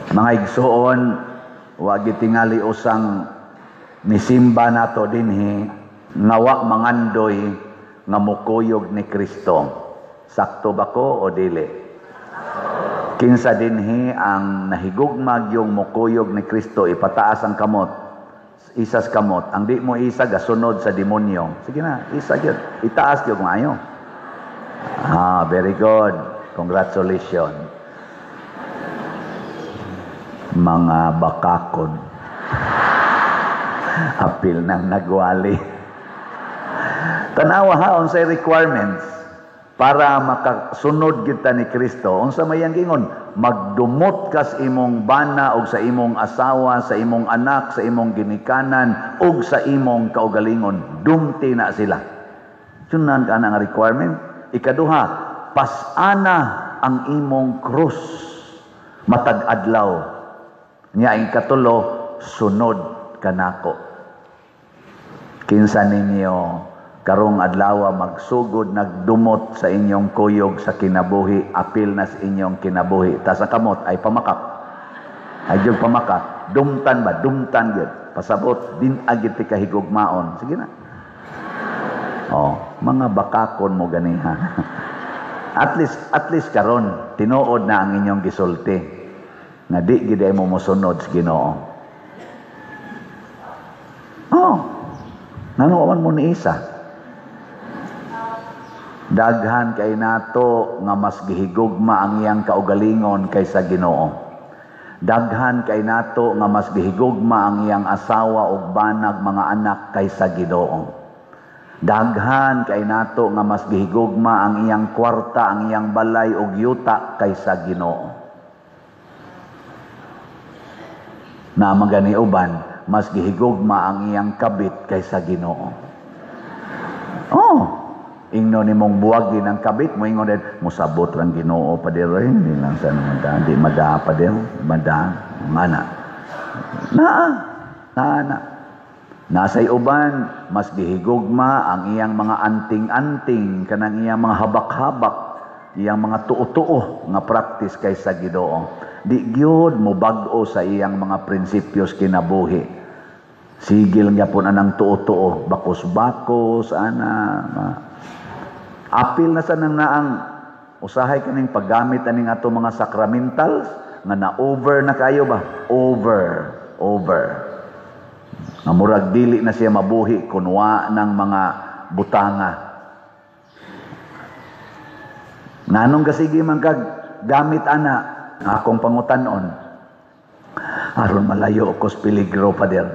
Mga igsuon, wa gitingali usang misimba nato dinhi nga wa mangandoy nga mukuyog ni Kristo. Sakto ba ko o dili? Kinsa dinhi ang nahigugma yung mukuyog ni Kristo, ipataas ang kamot. Isas kamot. Ang di mo isa, gasunod sa demonyo. Sige na, isa gyud. Itaas gyud maayo. Ah, very good. Congratulations. Mga bakakon. Apil nang nagwali. Tanawa ha, unsay requirements para makasunod kita ni Kristo. Unsa may ang gingon? Magdumot kas imong bana og sa imong asawa, sa imong anak, sa imong ginikanan ug sa imong kaugalingon. Dumti na sila. Sunan ka na nga requirement. Ikaduha, pasana ang imong krus matag adlaw. Nya ang ikatulo, sunod kanako. Kinsa ninyo karong adlaw magsugod nagdumot sa inyong kuyog sa kinabuhi, apil na sa inyong kinabuhi? Tas ang kamot ay pamakak. Ay gyud pamakak. Dumtan ba? Dumtan gyud. Pasabot din agit ti kahigugmaon. Sige na. Oh, mga bakakon mo ganiha. At least karon tinuod na ang inyong gisulti nga di gid mo mosunod sa Ginoo. Oh. Ngano man mo ni isa? Daghan kay nato nga mas gihigugma ang iyang kaugalingon kaysa Ginoo. Daghan kay nato nga mas gihigugma ang iyang asawa ug banag, mga anak kaysa Ginoo. Daghan kay nato nga mas gihigugma ang iyang kwarta, ang iyang balay ug yuta kaysa Ginoo. Na magani uban, mas gihigugma ang iyang kabit kaysa Ginoo. Oh, ingno nimong buwagin ang kabit mo, ingon din, musabot lang Ginoo pa diri, hindi lang sa mada, di mada pa diri, mada, ngana. Naa, naa na. Nasay uban, mas gihigugma ang iyang mga anting-anting, kanang iyang mga habak-habak, iyang mga tuo-tuo nga practice kaysa Ginoo. Di gyud mo bag-o sa iyang mga prinsipyos kinabuhi. Sigil nga po anang tuo-tuo, bakos-bakos, ana, ma. Apil na sa nang naang usahay kaning paggamit aning ato mga sacramentals nga na over na kayo ba? Over, over. Nga murag dili na siya mabuhi kunwa ng mga butanga. Nganong kasigi man kag gamit ana akong pangutanon aron malayo ko sa peligro, pader.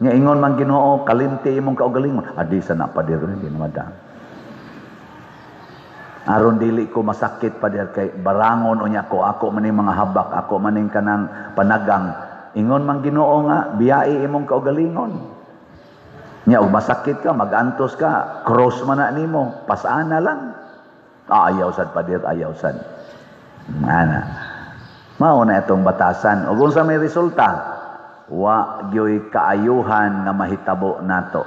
Nga ingon man Ginoo, kalimti imong kaugalingon. Adi sa na, pader, hindi na mada. Aron dili ko masakit, pader, kay barangon unya ko, ako maning mga habak, ako maning kanang panagang. Ingon man Ginoo nga biyai imong kaugalingon. Nya og masakit ka, magantos ka, cross man na nimo, pasana lang. Ah, ayaw sad, pader, ayaw sad. Ana. Mao na itong batasan. Ug unsa may resulta? Wa gyoy kaayuhan nga mahitabo nato.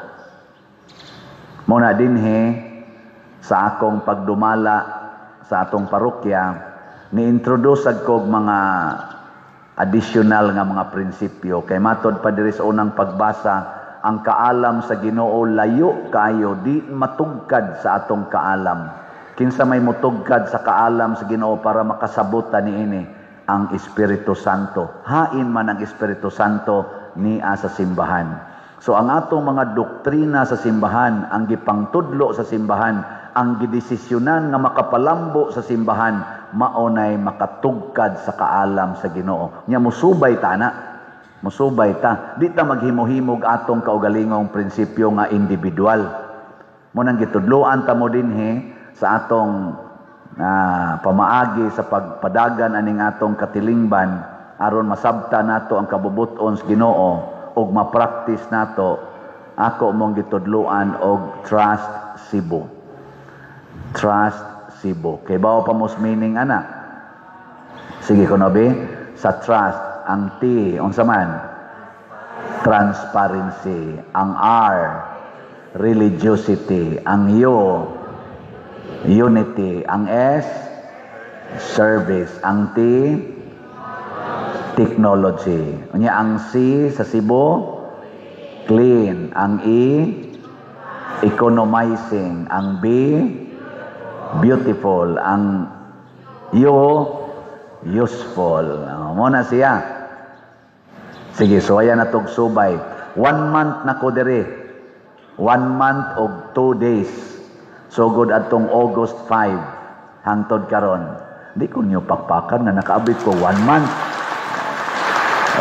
Mo na dinhi sa akong pagdumala sa atong parokya, ni-introduce sad kog mga additional nga mga prinsipyo. Kay matod pa diri sa unang pagbasa, ang kaalam sa Ginoo layo kaayo, di matugkad sa atong kaalam. Kinsa may mutugkad sa kaalam sa Ginoo para makasabot ta niini? Ang Espiritu Santo. Hain man ang Espiritu Santo niya sa simbahan. So ang atong mga doktrina sa simbahan, ang gipangtudlo sa simbahan, ang gidesisyonan nga makapalambo sa simbahan, maunay makatugkad sa kaalam sa Ginoo. Nya musubay ta na. Musubay ta. Di ta maghimo-himog atong kaugalingong prinsipyo nga individual. Mo nang gitudloan ta mo dinhi sa atong pamaagi sa pagpadagan aning atong katilingban aron masabta nato ang kabubuton sa Ginoo ug ma-practice nato. Ako mong gitudloan og Trust Cebu. Trust Cebu. Kay bawo pa mos meaning ana. Sige kuno be, sa trust, ang T unsa man? Transparency, ang R, religiosity, ang U, unity, ang S, service, ang T, Technology. Unya ang C sa Cebu, clean. Ang E, economizing. Ang B, beautiful. Ang U, useful. Oh, mao na siya. Sige, so ayan na tog subay. One month na ko diri. One month og 2 days. Sugod atong August 5 hangtod karon. Di ko niyo pakpakan na nakaabit ko one month.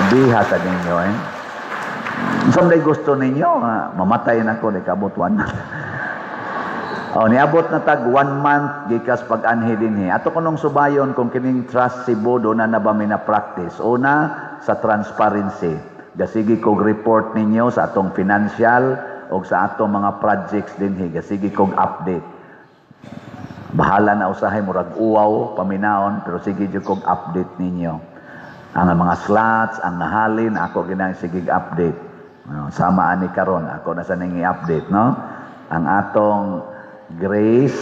Biha sa ninyo eh. Unsa gusto ninyo? Mamatay na ko, di kabot one month. Oh, niabot na tag one month gikas pag-anhi dinhi. Ato kunong subayon kung kining Trust Cebu duna na ba mi na practice. Una, sa transparency. Gasigi kog report ninyo sa atong financial o sa atong mga projects dinhi. Gasigi kog update. Bahala na usahay murag uwaw paminaon, pero sige jud kog update ninyo. Ang mga slots, ang nahalin, ako ginang sige update. No, sama ani karon, ako na sa ning i-update, no? Ang atong Grace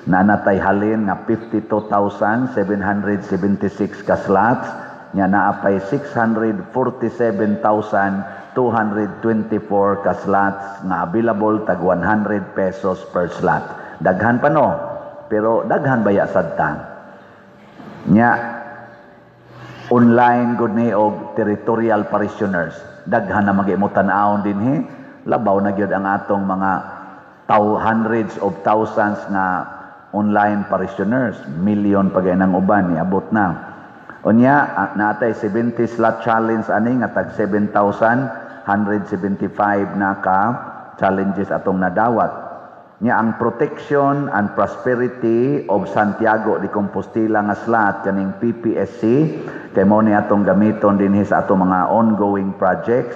na natay halin nga 52,776 ka slots nya naapay 647,224 ka slots nga available, tag 100 pesos per slot. Daghan pa, no? Pero daghan baya sad ta? Nya online gud ni og territorial parishioners. Daghan na mag-imo tan-awon dinhi. Labaw na gyud ang atong mga hundreds of thousands nga online parishioners, million pa ng uban niabot na. Unya natay 70 slot challenge ani nga tag 7,175 na ka challenges atong nadawat. Nya ang Protection and Prosperity of Santiago de Compostela nga slot, kaning PPSC, kay mao ni atong gamiton dinhi sa atong mga ongoing projects,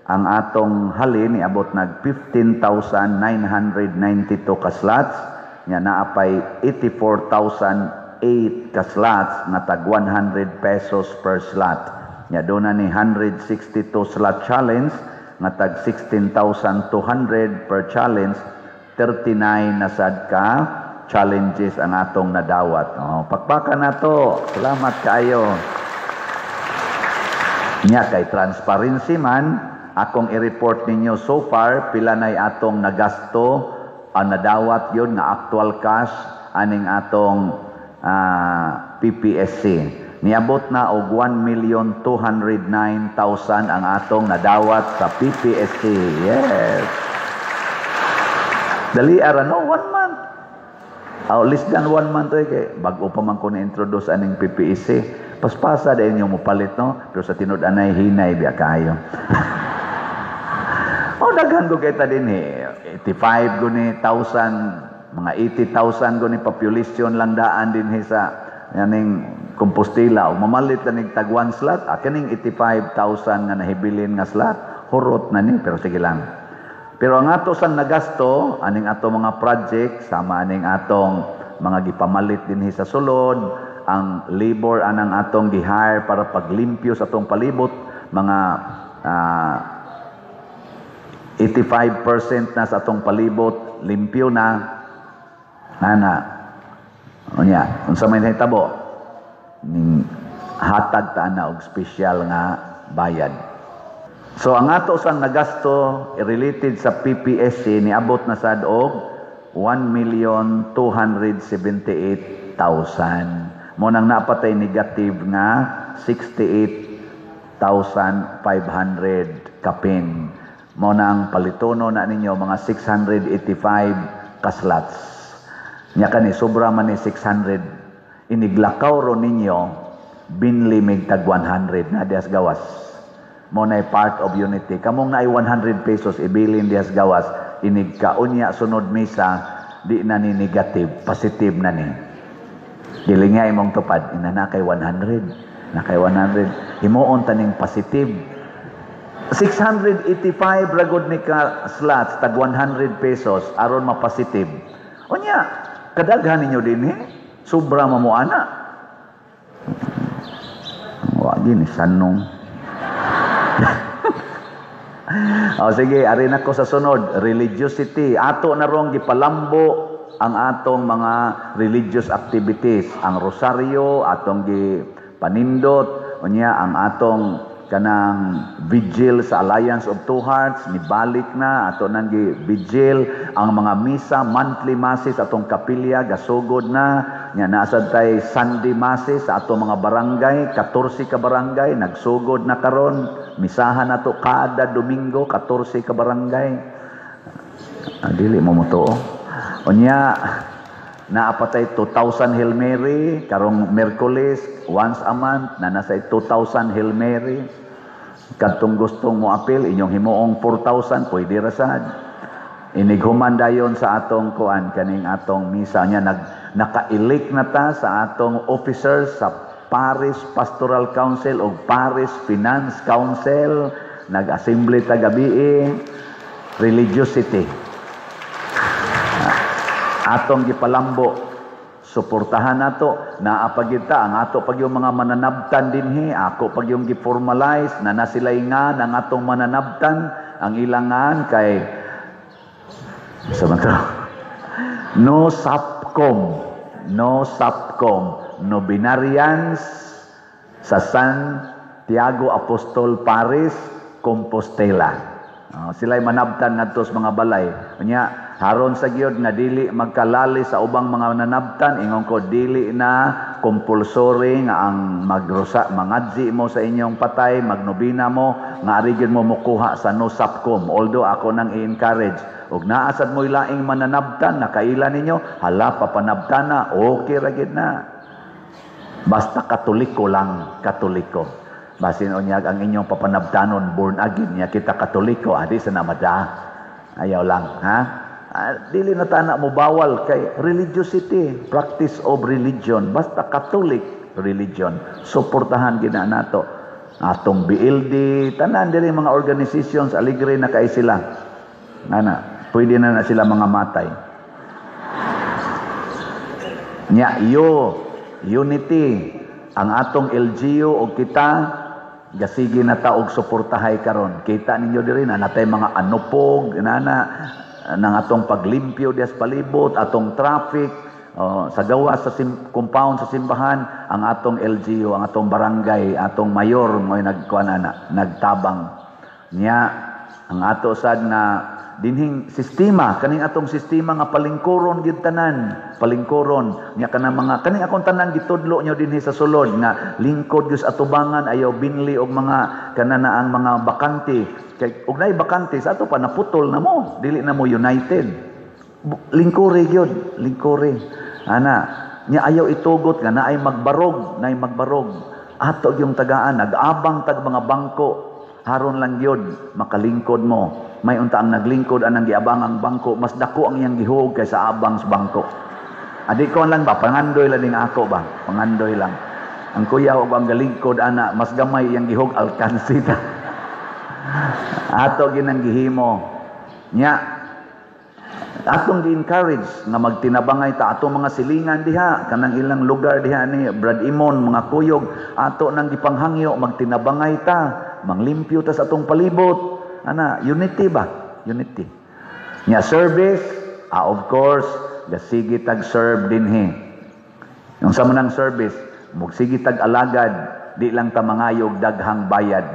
ang atong halin niabot nag 15,992 ka slots nya naapay 84,008 ka slots nga tag 100 pesos per slot. Nya duna ni 162 slot challenge nga tag 16,200 per challenge. 39 na sad ka challenges ang atong nadawat. Oh, pakpakan nato. Salamat kaayo. Nya kay transparency man, akong i-report ninyo so far pila nay atong nagasto, ang nadawat yun nga actual cash aning atong PPSC. Niabot na og 1,209,000 ang atong nadawat sa PPSC. Yes. Dali ara, no, one month. Oh, less than one month eh, kay bago pa man ko na-introduce aning PPSC. Paspasa dahil inyo mo palit, no? Pero sa tinud anay hinay biya kayo. Oh, daghan ko kita din eh. 85 ko ni thousand, mga 80,000 ko ni population lang daan din sa yaning Compostela. O mamalit na ning tag one slot, kaning 85,000 nga nahibilin nga slot, hurot na ni, pero sige lang. Pero ang ato sang nagasto, aning ato mga project, sama aning atong mga gipamalit dinhi sa sulod, ang labor anang atong gihire para paglimpyo sa atong palibot, mga 85% na sa atong palibot limpyo na ana. Unya unsa may nahitabo, ning hatag ta na og espesyal nga bayad. So ang ato sang nagasto related sa PPSC niabot na sad og 1,278,000. Mao nang napatay negative nga 68,500 kapin. Mao nang palitono na ninyo mga 685 ka slots. Nya kani sobra man ni 600, iniglakaw ro ninyo binli mig tag 100 na dihas gawas. Mao nay part of unity. Kamong naay 100 pesos ibilin dihas gawas, inig kaunya sunod misa di na ni negative, positive na ni. Dili nga imong tupad, ina na kay 100. Na kay 100. Himuon taning positive. 685 ragod ni ka slots tag 100 pesos aron mapositive. Unya, kadaghan ninyo din eh. Sobra mo ana. Wa gini sanong. O sige, ari na ko sa sunod, religiosity. Ato na rong gipalambo ang atong mga religious activities, ang rosaryo atong gipanindot. Unya ang atong kanang vigil sa Alliance of Two Hearts nibalik na, ato nang gi vigil ang mga misa, monthly masses, atong kapilya gasugod na. Nya naa sad tay Sunday masses sa atong mga barangay, 14 ka barangay nagsugod na karon. Misahan nato kada Domingo, 14 ka barangay. Ah, dili mo motuo. Unya naa pa tay 2,000 Hail Mary karong Miyerkules, once a month na nasa 2,000 Hail Mary. Kadtong gustong mo apil, inyong himuong 4,000, pwede ra sad. Inighuman dayon sa atong kuan, kaning atong misa niya, naka-elect na ta sa atong officers sa Parish Pastoral Council o Parish Finance Council. Nag-assembly ta gabii. Religiosity atong gipalambo, suportahan nato. Naa pa gyud ta ang ato pag yung mga mananabtan dinhi, ako pag yung gi-formalize na na sila nga ng atong mananabtan. Ang ilangan kay sa man to, no sapcom, no sapcom, Novenarians sa San Tiago Apostol Parish, Compostela. Oh, sila'y manabtan ngadto sa mga balay. Unya haron sa gyud nga dili magkalali sa ubang mga nanabtan, ingon ko dili na compulsory nga ang magrusa, mangadzi mo sa inyong patay, magnobina mo, nga ari gyud mo mokuha sa no sapcom. Although ako nang i-encourage, ug naa sad mo'y laing mananabtan nakaila ninyo, hala, papanabtana, okay ra gyud na. Basta Katoliko lang, Katoliko. Basin unyag ang inyong papanabtanon born again niya kita Katoliko, adi sa namada. Ayaw lang, ha? Ah, dili na tana mo bawal kay religiosity, practice of religion, basta Catholic religion, suportahan gina nato. Atong BLD, tanan diri mga organizations, aligre na kay sila. Ana, pwede na na sila mga matay. Nya yo, unity ang atong LGU og kita gasige na ta og suportahay karon. Kita ninyo diri na natay mga anupog nana ng atong paglimpyo dias palibot, atong traffic, oh, sa gawas sa compound sa simbahan, ang atong LGU, ang atong barangay, atong mayor mo'y nagkuan ana, nagtabang. Nya ang ato sad na dinhing sistema, kaning atong sistema nga palingkuron gyud tanan, palingkuron nya kanang mga kaning akong tanan gitudlo nyo dinhi sa sulod nga lingkod gyud sa atubangan, ayaw binli og mga kanana ang mga bakante kay og naay bakante sa ato pa naputol na mo, dili na mo united. Lingkuri gyud, lingkuri ana. Nya ayaw itugot nga naay magbarog, naay magbarog. Ato gyung tagaan, nag-abang tag mga bangko, haron lang gyud makalingkod mo. May unta ang naglingkod anang giabang ang bangko, mas dako ang iyang gihug kaysa abang sa bangko. Adi ko lang ba, pangandoy lang ning ako ba, pangandoy lang. Ang kuya og ang galingkod ana, mas gamay iyang gihug alkansita. Ato ginang gihimo. Nya atong gi-encourage nga magtinabangay ta atong mga silingan diha, kanang ilang lugar diha ni Brad Imon, mga kuyog, ato nang gipanghangyo magtinabangay ta, manglimpyo ta sa atong palibot. Ana, unity ba? Unity. Nya service, of course, gasige tag serve dinhi. Yung sa manang service, mugsige tag alagad, di lang ta mangayog daghang bayad.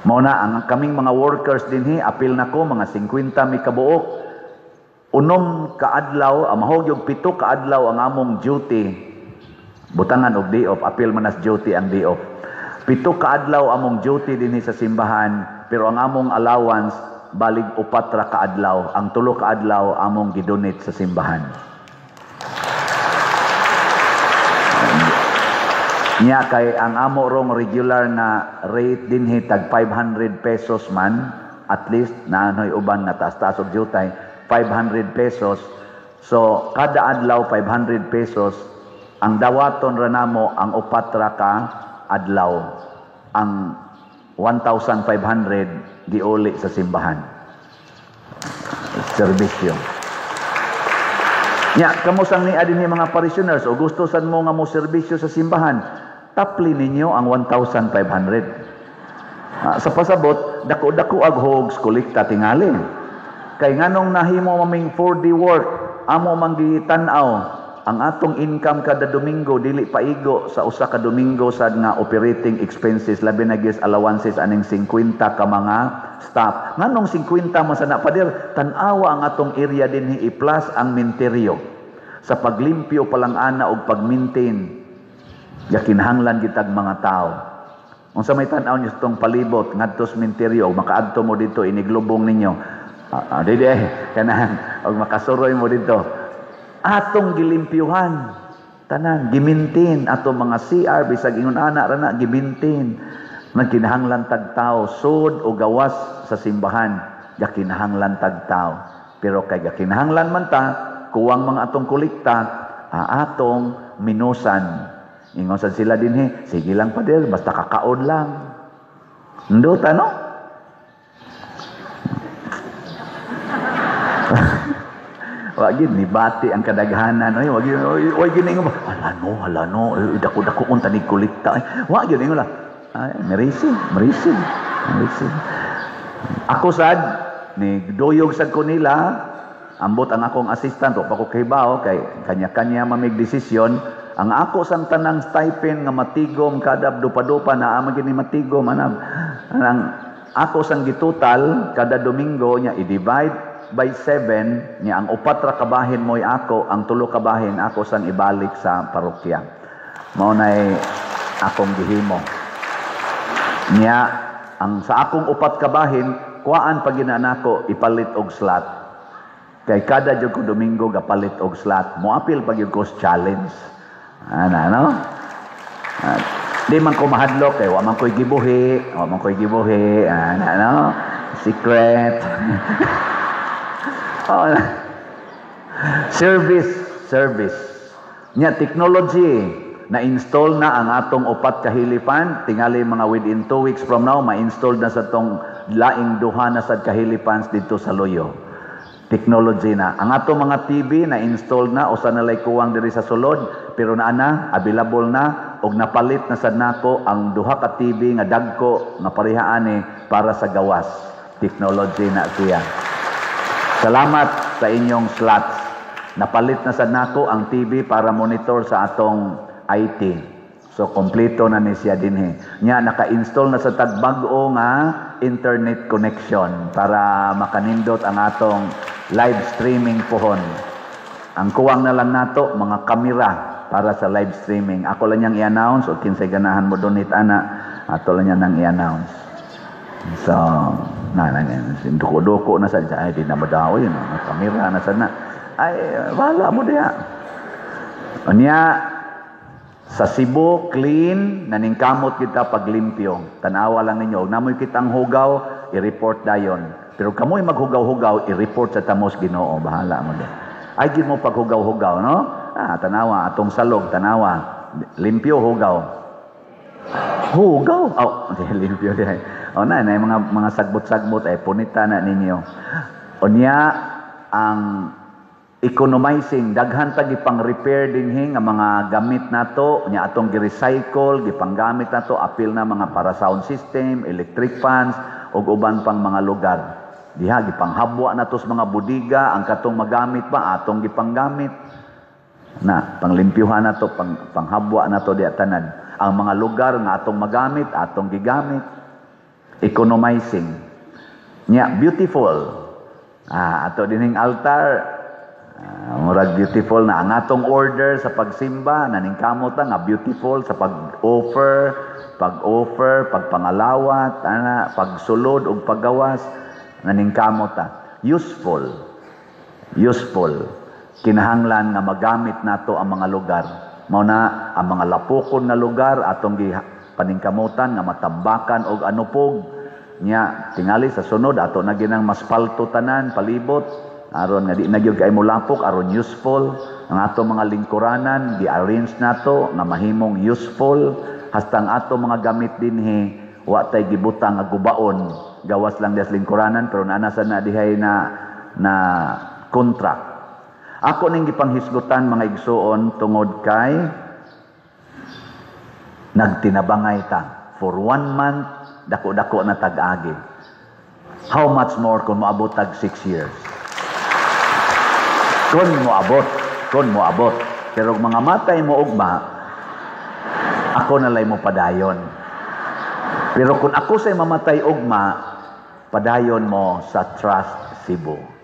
Mao na ang kaming mga workers dinhi, apil nako mga 50 mi kabuok. 6 kaadlaw, mahog yung 7 kaadlaw ang among duty. Butangan og day off, apil man as duty ang day off. 7 kaadlaw among duty dinhi sa simbahan, pero ang among allowance balig 4 ra kaadlaw. Ang 3 kaadlaw among gidonate sa simbahan. Nya kay ang amo rong regular na rate dinhi tag 500 pesos man, at least naanoy uban nga taas-taas og jutay, 500 pesos. So kada adlaw 500 pesos ang dawaton ra namo ang 4 ra ka adlaw. Ang 1,500 giuli sa simbahan. Serbisyo. Nya, kamo sang niya dinhi mga parishioners o gusto sad mo nga mo serbisyo sa simbahan, tapli ninyo ang 1,500. Sa pasabot, dako-dako ag hogs kolekta tingali. Kay nganong nahimo maming 4D work, amo man gitan-aw. Ang atong income kada Domingo dili paigo sa usa ka Domingo sad nga operating expenses, labi na gyud allowances aning 50 ka mga staff. Nganong 50 man sana, Pader? Tan-awa ang atong area dinhi, i-plus ang minteryo. Sa paglimpyo pa lang ana og pag-maintain, gakinahanglan kitag mga tao. Unsa may tan-aw niyo sa itong palibot ngadto sa minteryo, og makaadto mo dito iniglubong ninyo. Di di kanang og makasuroy mo dito. Atong gilimpyuhan tanan, gi-maintain atong mga CR, bisag ingon ana ra na gi-maintain. Nagkinahanglan tag tao sud o gawas sa simbahan, gakinahanglan tag tao. Pero kay gakinahanglan man ta, kuwang mga atong kolekta, atong minusan. Ingon sad sila dinhi, "Sige lang, Pader, basta kakaon lang." Nduta, no? Wa gid ni bati ang kadaghanan. Oy, wa gid, oy, gid ingon ba? Hala no, hala no, dako-dako kung tanig kolekta. Ay, wa gid ingon lang. Ay, merisi, merisi, merisi. Ako sad ni duyog sad ko nila, ambot ang akong assistant, wa pa ko kahibaw kay kanya-kanya mamig desisyon. Ang ako sang tanang stipend nga matigom kada dupa-dupa na ama gini matigom anang anang ako sang gitotal kada Domingo nya i-divide by 7 nya ang upat ra kabahin mo'y ako, ang tulo kabahin ako sang ibalik sa parokya. Mao nay akong gihimo. Nya ang sa akong upat kabahin kuhaan pa gina nako ipalit og slot. Kay kada jud ko Domingo gapalit og slot. Moapil pa gyud ko sa challenge. Ana no? Di man ko mahadlok kay wa man ko'y gibuhi, wa man ko'y gibuhi, ana no? Secret. Oh, service, service. Nya technology na install na ang atong upat ka helifan, tingali mga within 2 weeks from now ma-install na sa tong laing duha na sad ka helifans dito sa Luyo. Technology na. Ang atong mga TV na install na, usa na lay kuwang diri sa sulod, pero naa na, available na og napalit na sad nako ang duha ka TV nga dagko nga pareha ani para sa gawas. Technology na siya. Salamat sa inyong slots. Napalit na sad nako ang TV para monitor sa atong IT. So kompleto na ni siya dinhi. Nya naka-install na sa tag bag-o nga internet connection para makanindot ang atong live streaming pohon. Ang kuwang na lang nato mga kamera para sa live streaming. Ako lang niyang i-announce o kinsay ganahan mo donate ana, ato lang niya nang i-announce. So, na na duko-duko na sa ay di na madao yun, may kamera na sana. Ay wala mo diha. Unya sa Cebu clean naningkamot kita paglimpyo. Tanawa lang ninyo, namoy kitang hugaw, i-report dayon. Pero kamoy maghugaw-hugaw, i-report sa tamos Ginoo, bahala mo diha. Ay gid mo paghugaw-hugaw, no? Tanawa atong salog, tanawa. Limpyo hugaw. Hugaw. Oh, limpyo diha. O na, na mga sagbot-sagbot ay punita na ninyo. Unya ang economizing, daghan ta gipang repair dinhi nga mga gamit nato, nya atong gi-recycle, gipanggamit nato apil na mga para sound system, electric fans ug uban pang mga lugar. Diha gipanghabwa nato sa mga budiga, ang katong magamit pa atong gipanggamit. Na panglimpyuhan nato, panghabwa nato diha tanan. Ang mga lugar nga atong magamit, atong gigamit. Economizing. Nya beautiful. Ato dining altar, murag beautiful na ang atong order sa pagsimba, naningkamot nga beautiful sa pag-offer, pag-offer, pagpangalawat, ana, pagsulod ug paggawas, naningkamot ta. Useful. Useful. Kinahanglan nga magamit nato ang mga lugar. Mao na ang mga lapokon nga lugar atong gipaningkamutan nga matambakan og anupog. Nya tingali sa sunod ato na ginang maspalto tanan palibot aron nga di na gyud kay molapok, aron useful ang ato mga lingkuranan, gi-arrange nato nga mahimong useful hasta ang ato mga gamit dinhi wa tay gibutang nga gubaon, gawas lang dias lingkuranan, pero naa sa na dihay na contract. Ako ning gipanghisgutan mga igsuon tungod kay nagtinabangay ta for 1 month, dako-dako na tag-agi. How much more kung moabot tag 6 years? Kung moabot, kung moabot. Pero kung mga matay mo ugma, ako na lay mo padayon. Pero kung ako say mamatay ugma, padayon mo sa Trust Cebu.